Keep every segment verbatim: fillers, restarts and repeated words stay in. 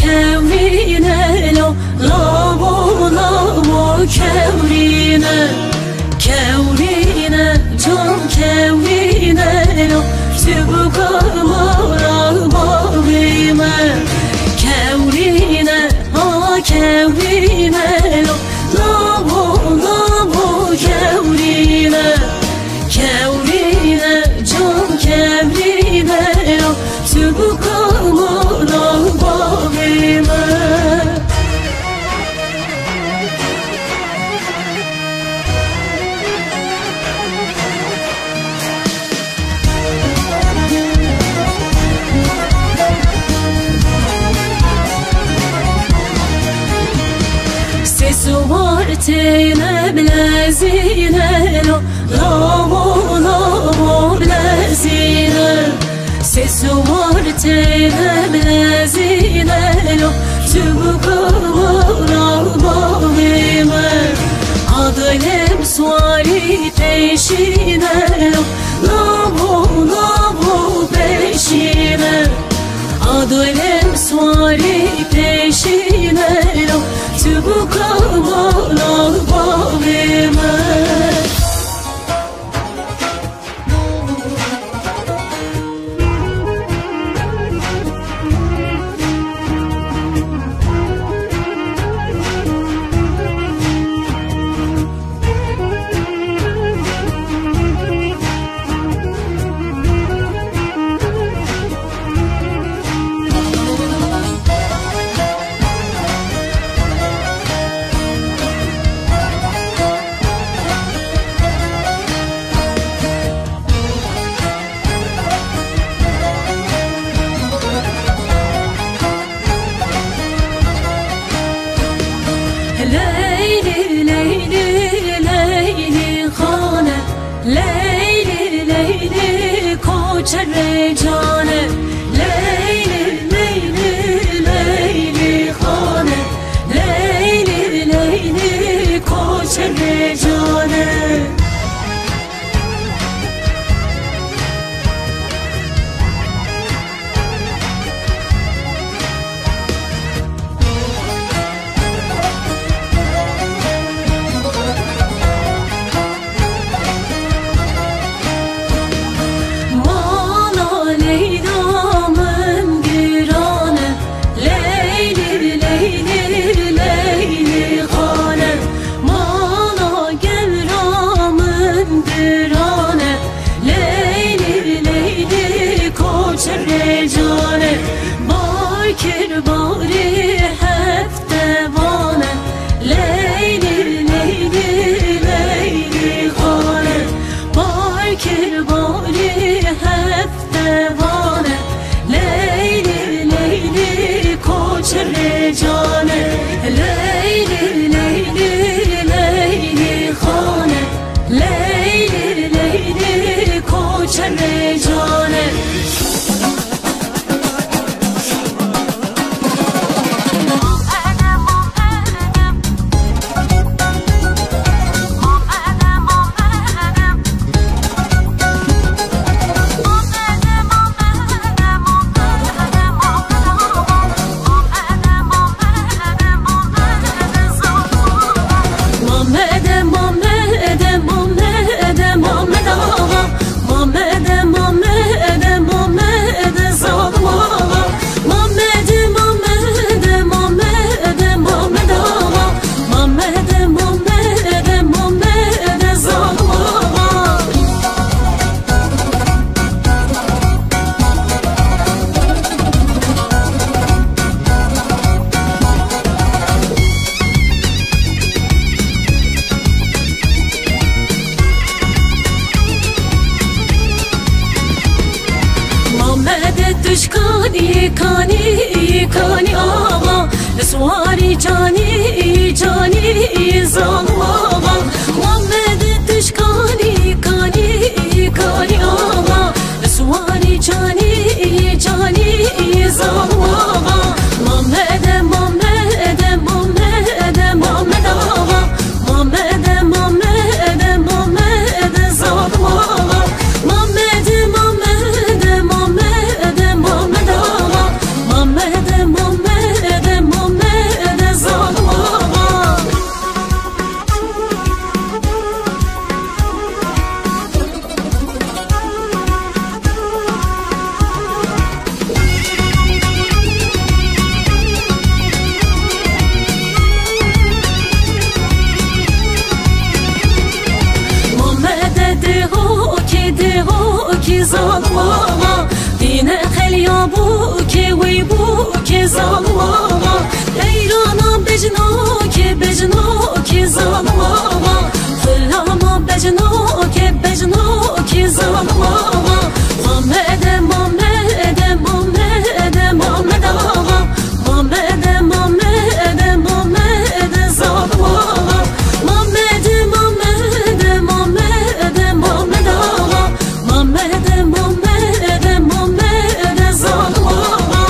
Kewrîne lo, lavo, lavo, kewrîne. Kewrîne, can kewrîne lo, çibuka mara bavê me. Kewrîne, ha kewrîne lo, lavo, lavo, kewrîne. Kewrîne, can kewrîne lo, çibuka mala bavê me. Sê siwar têne bilezîne lo, lavo, lavo, bilezîne. Sê siwar têne bilezîne lo, çibuka mala bavê me. Adilem siwarî pêşîne lo, lavo, lavo, pêşîne. Adilem siwarî pêşîne lo, çibuka mala bavê me. Leylî, leylî, leylî xane. Leylî, leylî, koçerê cane. Leylî, leylî, leylî xane. Leylî, leylî, koçerê cane. Mala Leyla min giran e, Leylî, Leylî, Leylî xane. Mala gewra min giran e, Leylî, Leylî, koçerê cane. Bar kir barî heft devane. Leylî, Leylî, Leylî xane. Bar kir barî heft devane. Leylî, Leylî, koçerê cane. Leylî, Leylî, Leylî xane. Leylî, Leylî, koçerê cane. Mamede, Mamede, Mamede, Mamed ağa. Mamede, Mamede, Mamede, zalim ağa. Mamede, Mamede, Mamede, Mamed ağa. Mamede, Mamede, Mamede, zalim ağa. Mamede tişkanî kanî kanî awa, li siwarî canî canî zalim awa. Mamede tişkanî kanî kanî awa, li siwarî canî canî zalim awa. Mamede, Mamede, Mamede, Mamed awa. Mamede, Mamede, Mamede, zalim awa. Mamede, Mamede, Mamede, Mamed awa. Mamede, Mamede, Bûkê wî bûkê zalim axa, eyrana bejnokê, bejnokê zalim axa. Xulama bejnokê, bejnokê zalim axa. Mamede, mamede, mamede, mamede axa. Mamede, mamede, mamede zalim axa. Mamede, mamede, mamede, mamede axa. Mamede, mamede, mamede zalim axa.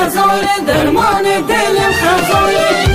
Xezalê dermanê dilê xezalê.